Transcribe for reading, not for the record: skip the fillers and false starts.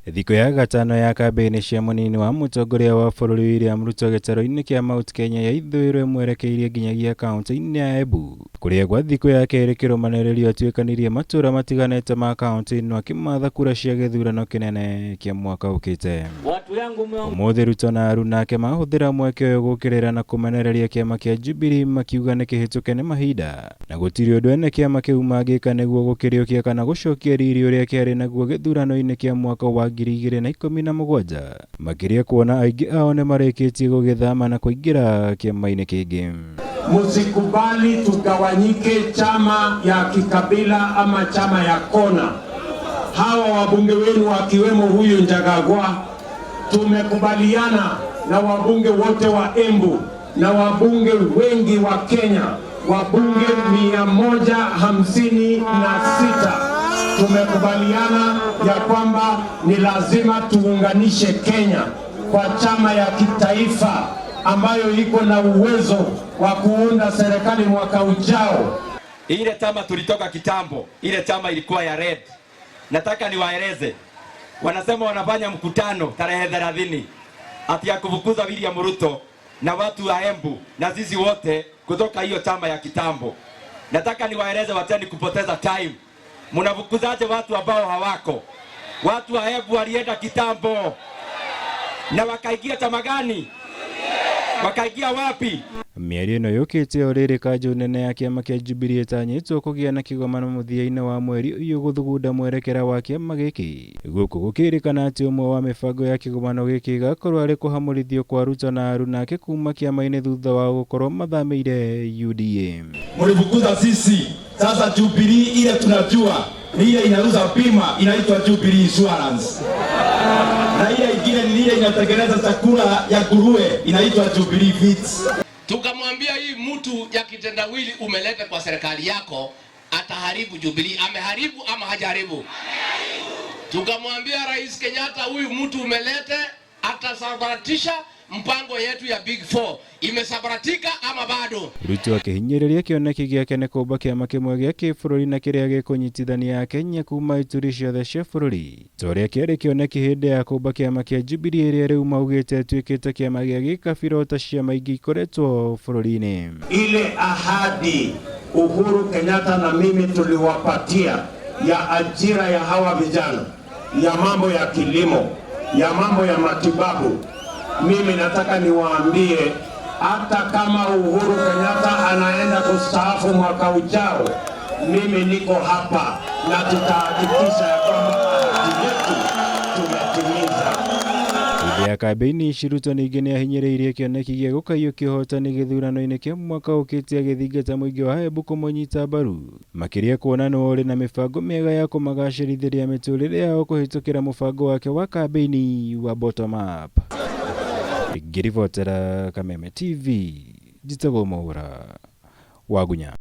Thikũ ya gatano ya kambĩini cia mũnini wa mũtongoria wa bũrũri William Ruto gĩtarũ-inĩ kĩa Mount Kenya ya ithũĩro ĩmwerekeirie nginyagia kauntĩ-inĩ ya Embu kũrĩa gwa thikũ ya kerĩ kĩrũmanĩrĩrio atuĩkanĩirie matũra matiganĩte ma kauntĩ ĩno akĩmatha kura cia gĩthurano kĩnene kĩa mwaka ũkĩte. Ũmũthĩ Ruto na aruna ake mahũthĩra mweke ũyũ gũkĩrĩra na kũmenereria kĩama kĩa Jubilee makiuga nĩ kĩhĩtũke nĩ mahinda na gũtirĩ ũndũ ene kĩama kĩu mangĩka nĩguo gũkĩrĩũkia kana gũcokia riri ũrĩa kĩarĩ naguo gĩthurano-inĩ kĩa mwaka wa 2017, makĩria kuona aingĩ ao nĩ marĩkĩtie gũgĩthama na kũingĩra kĩama-inĩ kĩngĩ. Msikubali tugawanyike chama ya kikabila ama chama ya kona. Hawa wabunge wenu wakiwemo huyu Njagagwa, tumekubaliana na wabunge wote wa Embu na wabunge wengi wa Kenya, wabunge 156 tumekubaliana ya kwamba ni lazima tuunganishe Kenya kwa chama ya kitaifa ambayo iko na uwezo wa kuunda serikali mwaka ujao. Ile chama tulitoka kitambo, ile chama ilikuwa ya red. Nataka niwaeleze, wanasema wanafanya mkutano tarehe 30 ati ya kufukuza William Ruto na watu wa Embu na sisi wote kutoka hiyo chama ya kitambo. Nataka niwaeleze, wacheni kupoteza time. Mnafukuzaje watu ambao hawako? Watu wa Embu walienda kitambo na wakaingia chama gani? Wakaingia wapi? Mĩario ĩno yũkĩte o rĩrĩ kanjũ nene ya kĩama kĩa Jubilee ĩtanyĩtwo kũgĩa na kĩgomano mũthia-inĩ wa mweri ũyũ gũthugunda mwerekera wa kĩama gĩkĩ. Gũkũ gũkĩrĩkana atĩ ũmwe wa mĩbango ya kĩgomano gĩkĩ ĩgakorwo arĩ kũhamũrithio kwa Ruto na aruna ake kuma kĩama-inĩ thutha wa gũkorwo mathamĩire UDA. Mlifukuza sisi, sasa Jubilee ile tunajua ni ile inauza bima inaitwa Jubilee Insurance, na ile ingine ni ile inatengeneza chakula ya nguruwe inaitwa Jubilee Feeds. Tukamwambia hii mtu ya kitendawili umeleta kwa serikali yako ataharibu Jubilee. Ameharibu ama hajaharibu? Tukamwambia Rais Kenyatta, huyu mtu umelete atasambaratisha mpango yetu ya Big Four. Imesambaratika ama bado? Ruto akĩhinyĩrĩria kĩoneki gĩake nĩ kũmba kĩama kĩmwe gĩa kĩbũrũri na kĩrĩa gĩkũnyitithania Akenya kuma ituri ciothe cia bũrũri ta ũrĩa kĩarĩ kĩoneki hĩndĩ ya kũmba kĩama kĩa Jubilee ĩrĩa rĩu maugĩte ĩtuĩkĩte kĩama gĩa gĩkabira o ta ciama ingĩ ikoretwo bũrũri-inĩ. Ile ahadi Uhuru Kenyatta na mimi tuliwapatia ya ajira ya hawa vijana, ya mambo ya kilimo, ya mambo ya matibabu, mimi nataka niwaambie, hata kama Uhuru Kenyatta anaenda kustaafu mwaka ujao, mimi niko hapa na tutahakikisha ya kwamba ahadi yetu tumetimiza. Hĩndĩ ya kambĩini ici Ruto ningĩ nĩahinyĩrĩirie kĩoneki gĩa gũkaiyũkia ũhotani gĩthurano-inĩ kĩa mwaka ũkĩte agĩthingata mũingĩ wa Embu kũmũnyita mbaru makĩria kuona nĩwe ũrĩ na mĩbango mĩega ya kũmagacĩrithĩria mĩtũrĩre yao kũhĩtũkĩra mũbango wake wa kambĩini wa bottom up. Ngĩribotera Kameme TV njĩtagwo Mwaura Wagunya.